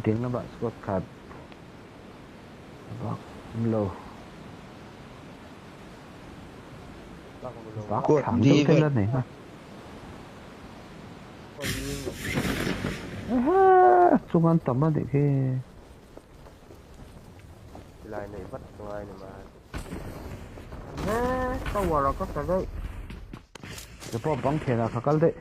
Ding lamah squad khat a bak awm lo. Bak thlang deuh te la nei hna. Chung an tam a nih khi. Silai neih vat ka ngai ni mai. He tower a ka tla daih. Ke pawh bang phenah ka kal daih.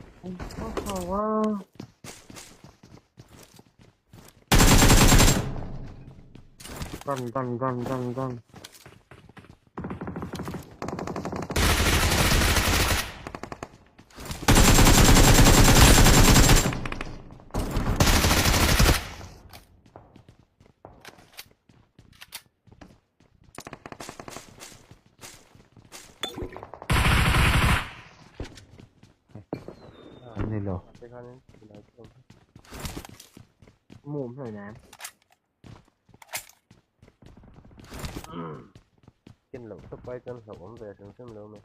Gun gun gun gun gun. An ni lo. Mum hei nem. Kin loh tawp ai chuan hlauh awm ve hrim hrim lo mai.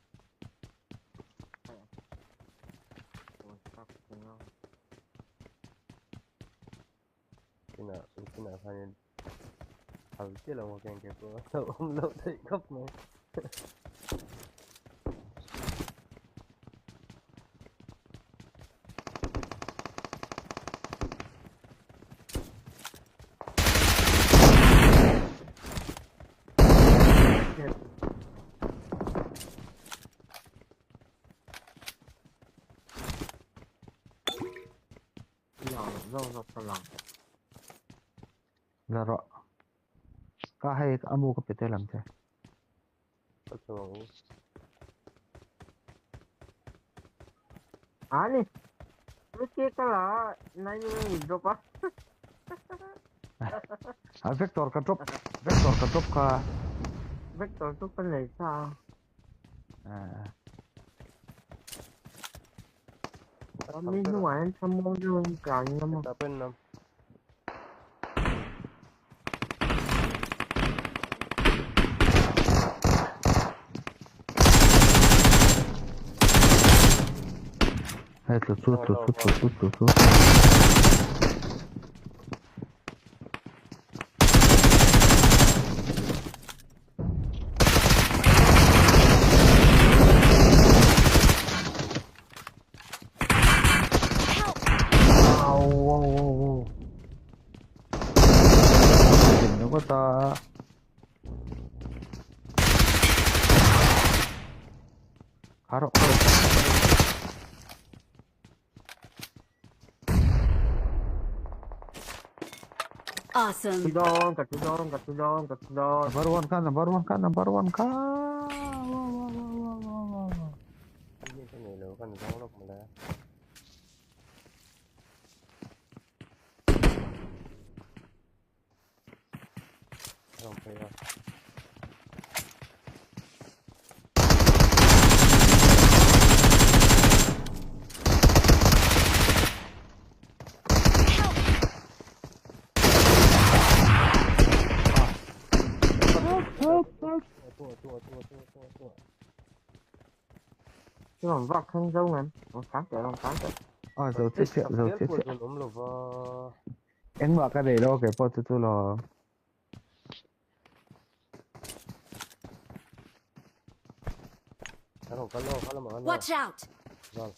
Kinah kinah khanin hal chiah lo maw keng ke pawh a hlauhawm loh theih khawp mai. La rawh. Ka hei a mu ka pe tel ang che. Ka chuang u. Ani. Luti ka la nine drop a. A vector ka drop. Vector ka drop kha. Vector chu ka nei sa. Mi hnuai an thlamuang deuh in tlan ngam a. Hei tlu chu tlu chu tlu chu tlu chu. Au au au au. Đừng có ta. Khá rộng. Awesome. Thu dawn ka thu dawn ka thu dawn ka thu dawn. Number one kha number one kha number one kha. Wow wow wow wow wow wow wow. Ka nei lo kan zawng lawk mawle. Rawn phei a. Chứ còn vọc không dâu em, còn sáng chạy còn sáng chạy. À zo che che zo che che. Awm lo va. Engmah ka nei lo ke pawh chu chu lo. Watch out! Help!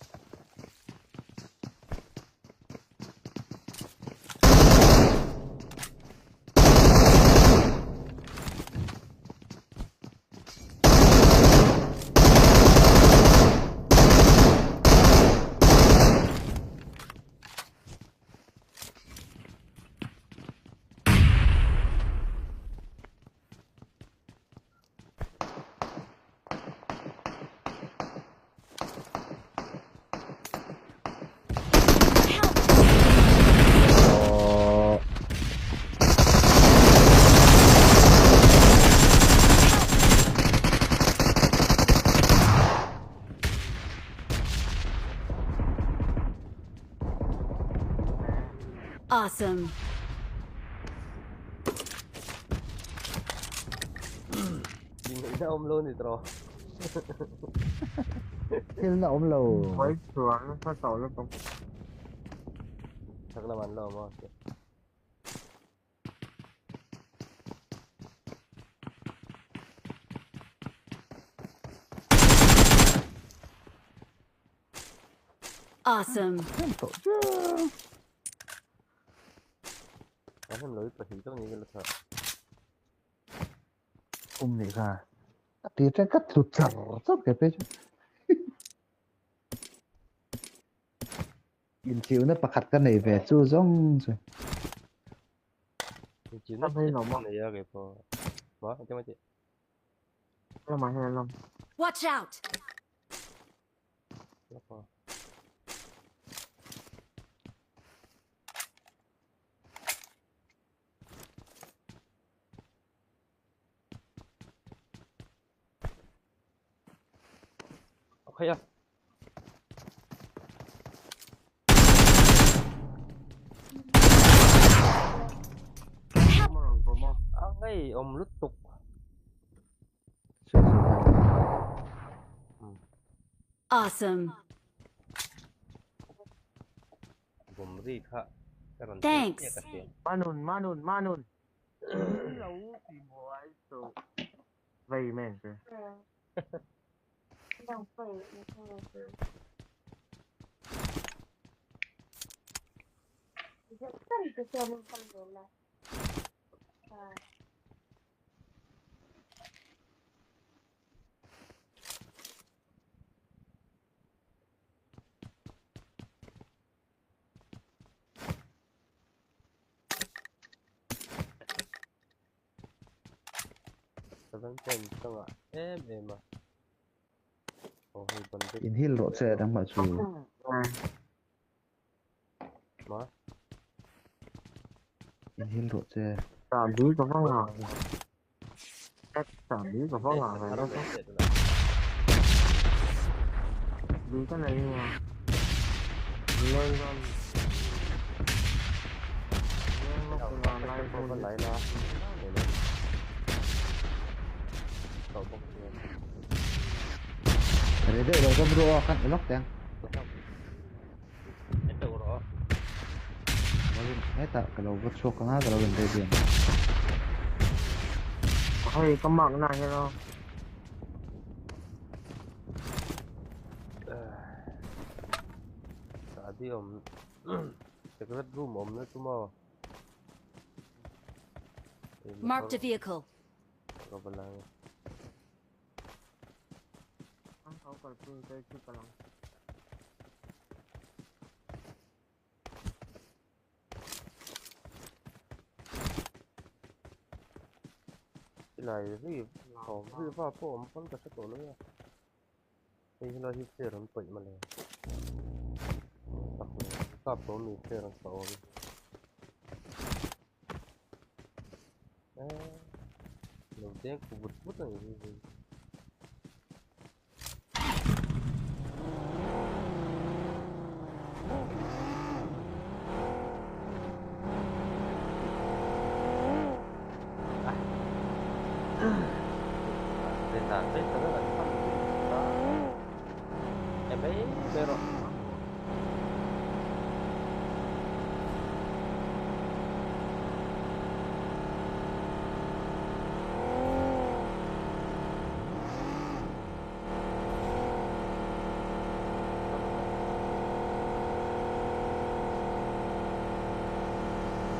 Oh. Awesome. Ingaihna awm lo ni tawh. Thilna awm lo. Quay chuan nasa tawh lutuk. Chak lam an lo awm a. Awesome. Hnem tawh che. Ka hnem lo i pahnih chauh ni ka la thah. Um nih kha. A tir ṭan ka tlu char char ke phei chu. Inchiuna pakhat ka nei ve chu zawng chu. Inchiuna pakhat ka nei a kei pawh. Ma, eng emaw tih. Lamah hian an awm. Watch out! Khaih a. A ngei awm lutuk. Awesome. Bawm ri kha ka rawn Thanks. ka hria. Manun, manun, manun. Lo ti buai su. Vei men che. Seven ten ka ngah em em a. Aw hei ban vek. In hil rawh che nangmah chu. Ma. In hil rawh che. Chahbi ka va ngah ve. Chahbi ka va ngah ve nasa. Bi ka nei nia. Leng dawn. Leng lawk ila lai hmun. Rei deuh lo dam rawh a kan elawk teng. Hetah ka lo va chhuak anga ka lo in ready ang. Hei ka mark na hian aw. Sadi awm secret room awm na chu maw. Marked a vehicle. Ka va la nge. Ang kau kalpui kay chu kalang. Silai ri thawm ri va pawh awm pawn ka hre tawh lo a. Hei helai hi chair an pawih mawle. Kap tawh mi chair an sa awm. Lo deng ku vut vut a ni hi.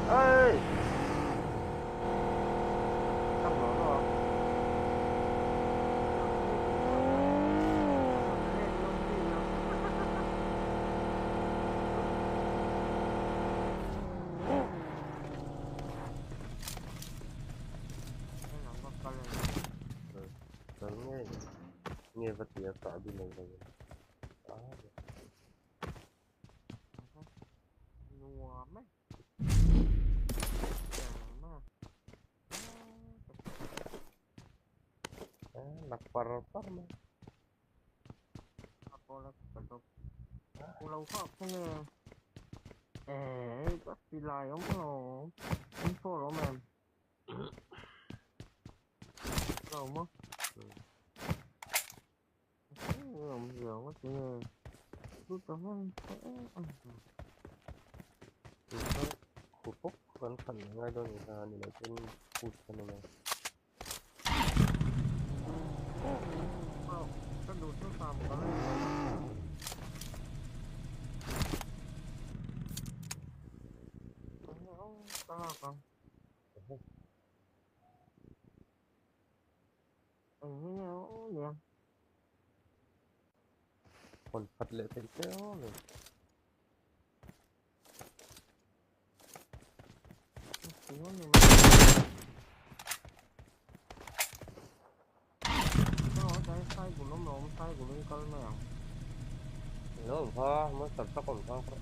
Ê! Xong rồi đúng không? Nghe nghe vật gì sợ đi này rồi. Đó, par par mà. Kan khan ngai dawn ni kha ni lo chuan put kha ni mai. lak ang. Eng hi nge aw nia. Hawn khat leh theih che aw ni. Lo awm kha, monster truck awm kha.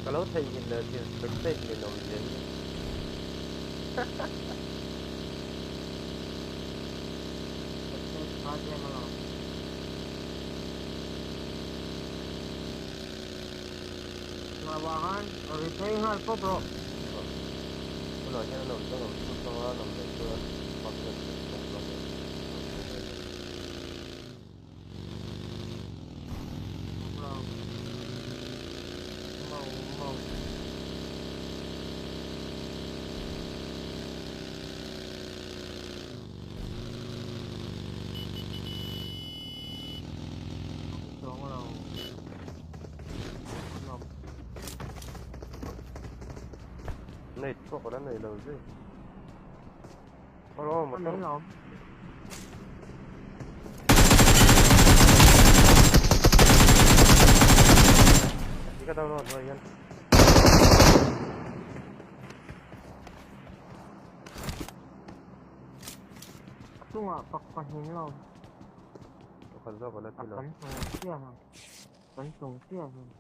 Ka lo theihnghilh leh thil spectate min awm zia hi. Tunah hian an awm chuan awm thut anga an awm leh chuan magnet te pawh an awm e. Nei pawh ka la nei lo zui. Aw motor. Ika download hnuai hian. Chungah pak pahnih lo. Pakhat zawk a la ti lo. Kan chung chiah ang. Kan chung chiah ang.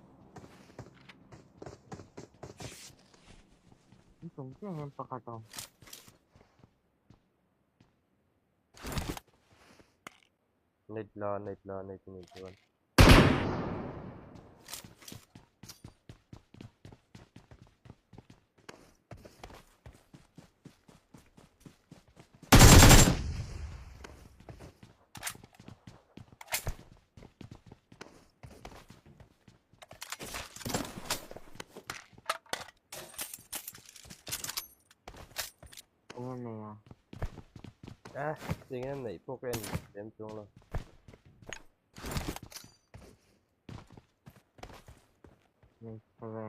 Kan chung chiah hian pakhat a awm. Net la net la net nih chuan. Enge nei a? A, enge neih pawh ka en lem chuang lo. Nei chhe ve.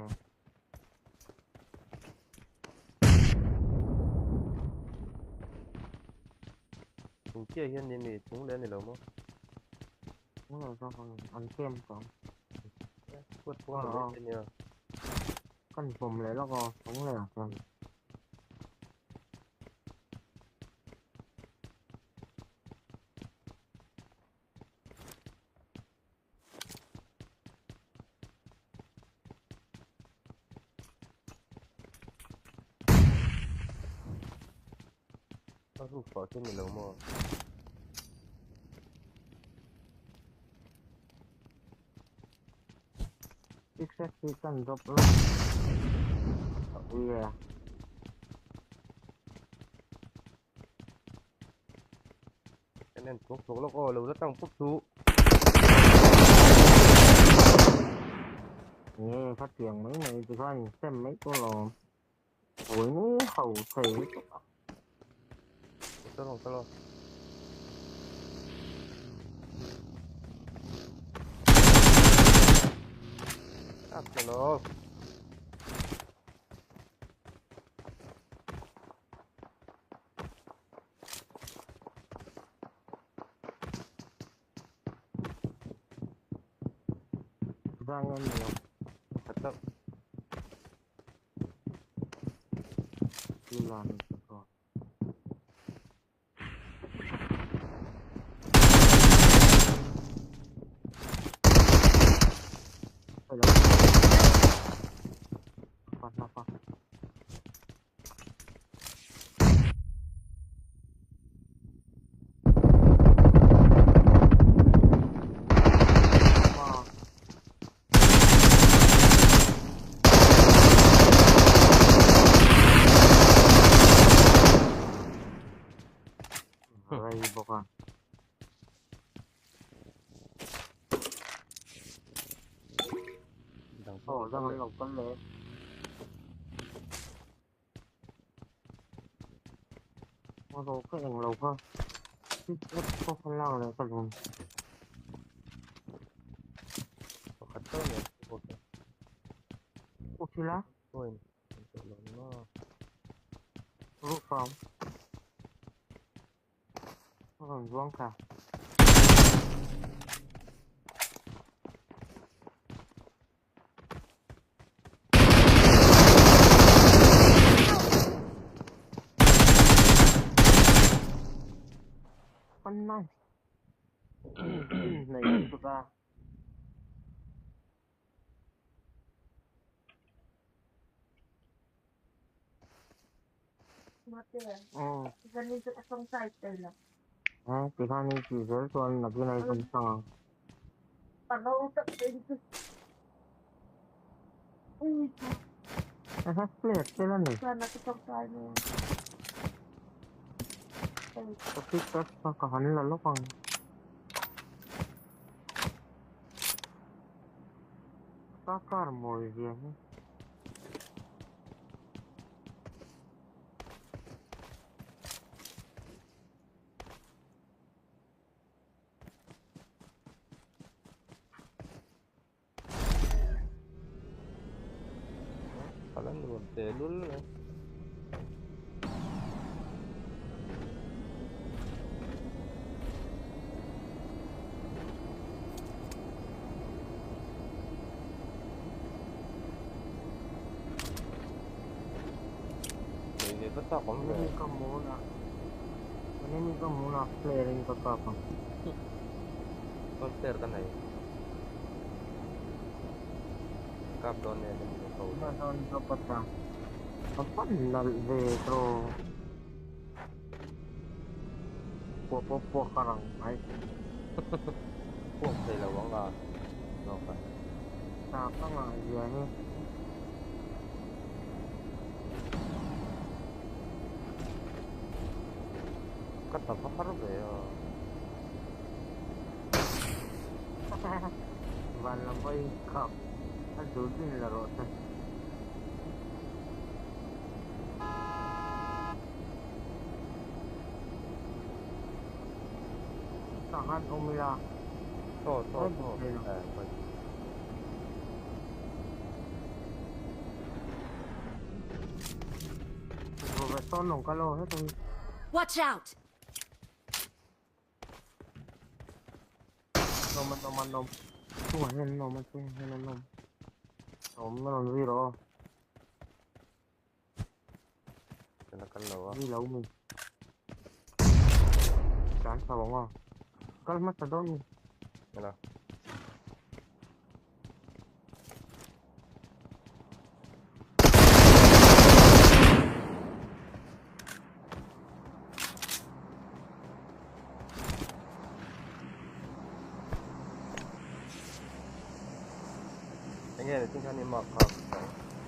Chung chiah hian ni mi chung leh a ni lo maw? Eng lo zawk ang an kem tawh ang. Kut pawh a mai nia. Kan pawm leh lawk aw, chung leh ah chuan. A roof ah khian ni lo maw? Picture hi kan drop lawk. Ka ui e. Kan en thuak thuak lawk aw, lo la tang pup chu. Nge khatiang mai mai ti khan in sem mai tur lawm. Ui ni ho thei lutuk a. Chalo chalo. Ah, chalo. Vang em ni Khatak. Lan tawh. Hello. Pa pa pa. Rei bawk a. Aw dang an lo kal leh. Ro ka eng lo kha. Pickup pawh ka lak leh ka lung. Pakhat chauh nen bawk e. Ukila? Point. An tawh lo ni maw? Roof a awm. A rawn zuang thla. Con này này tụi ta Tikhan i tih zel chuan nakin a inhawng hrang ang. Ehe player tel a ni. Ka pick up kha ka han la lawk ang. Ka car mawi zia hi. Kal a nuam teh lul mai. Nei ve vat tak awm ve. Enemy ka hmu na. Enemy ka hmu na flare in ka kap ang. Chuan flare ka nei. Kap dawn nen enemy ka ko. Tunah chuan drop a tla. Ka pan nalh ve tawh. Puah pawh puak ka rang mai. Puak thei lo ang a zawk a. Hna ka ngah zia hi. Ka ta va har ve a. Van lam pawhin khap a duh din la rawh se. Tah khan awm ila. Saw saw saw. Watch out!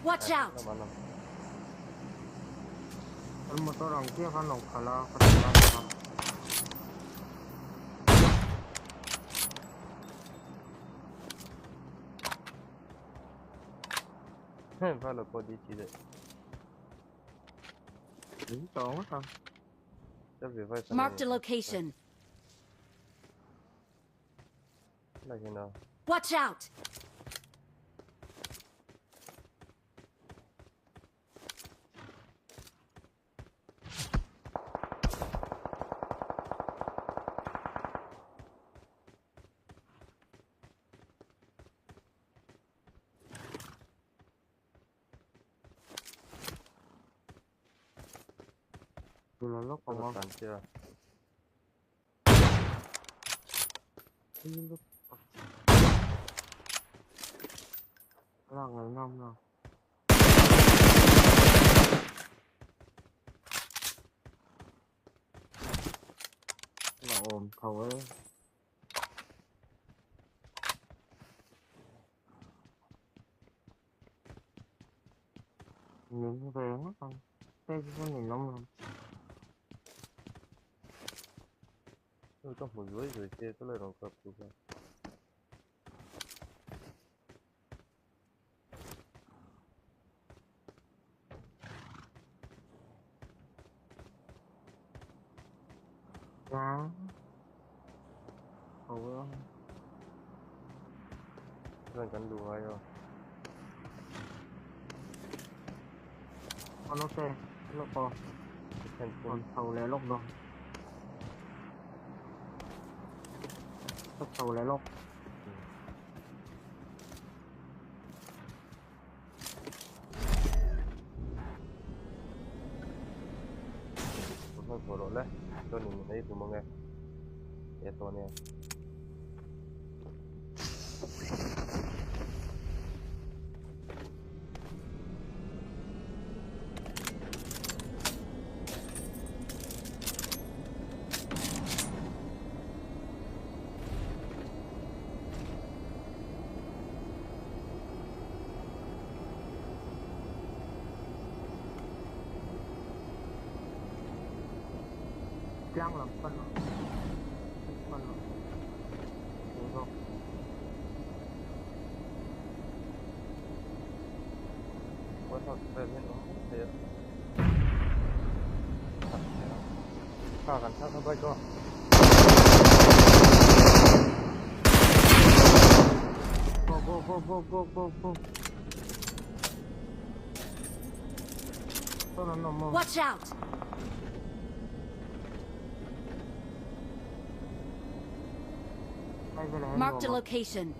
Watch out! Marked a location. Watch out! Go go go go go go. No. Watch out! Marked a location.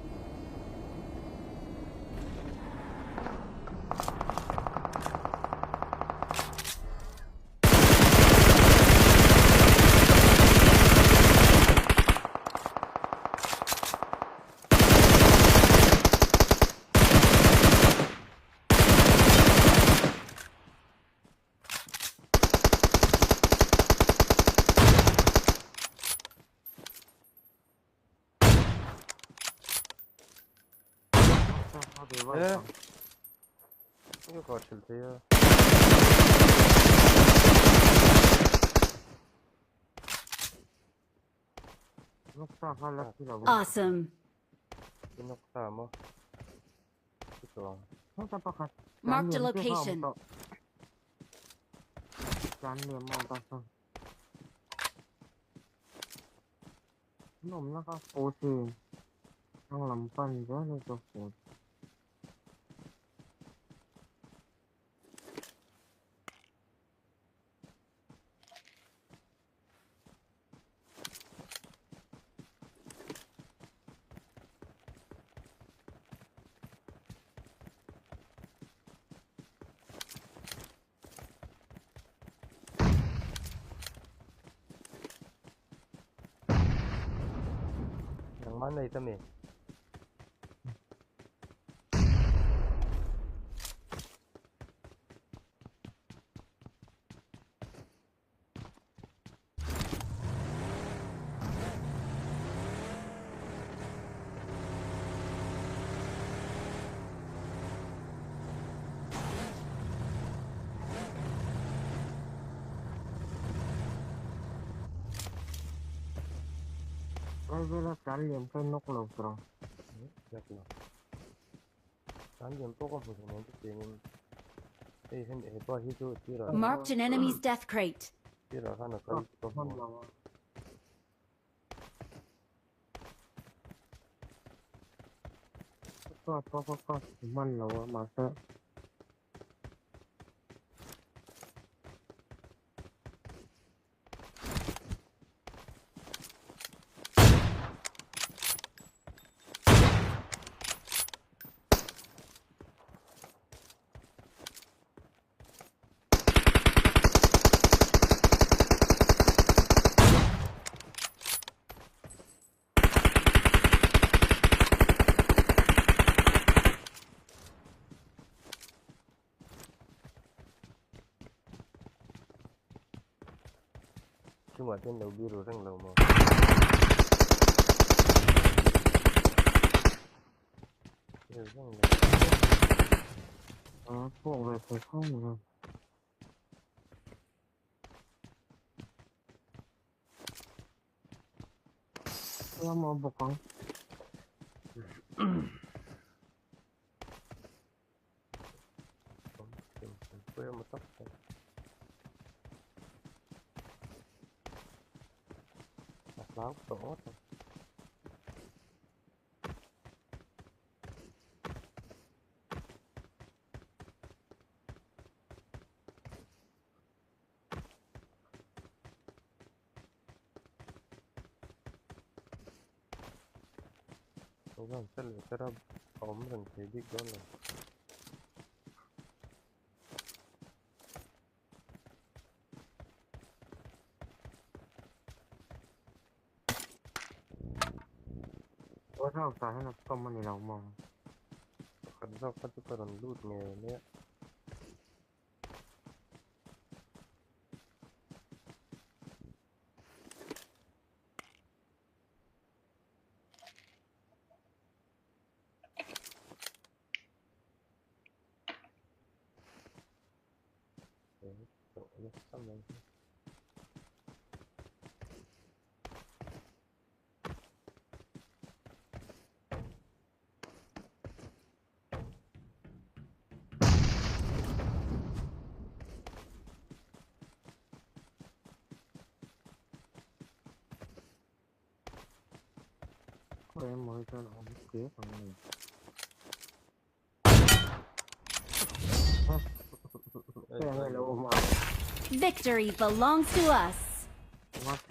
Awesome. Marked a location. An awmna kha fuh thin. Thlang lam pan zel hi chu fuh. Nangmah nei ta mi? Lai vela tlan liam kha nawk lo tur ang. Nawk lo. Tlan liam pawh ka hmu thei nen chu tiangin hei hian hepa hi chu tirah Marked an enemy's death crate. tirah khan a kal ka hmu a. Ka ka ka ka hman lo a mahse Chungah te an lo biru reng lo maw? Biru reng lo. A pawk ve thei kho mai. Lam a bawk ang. A hlau tawh ngawt ang. Program fel leh ber a awm reng thei bik dawn lo. Warehouse ah hian a tawm a ni lo maw? Pakhat zawk kha chu ka rawn lut ngei mai a. Khawi emaw hi chuan a awm kek ang ni. Victory belongs to us. What?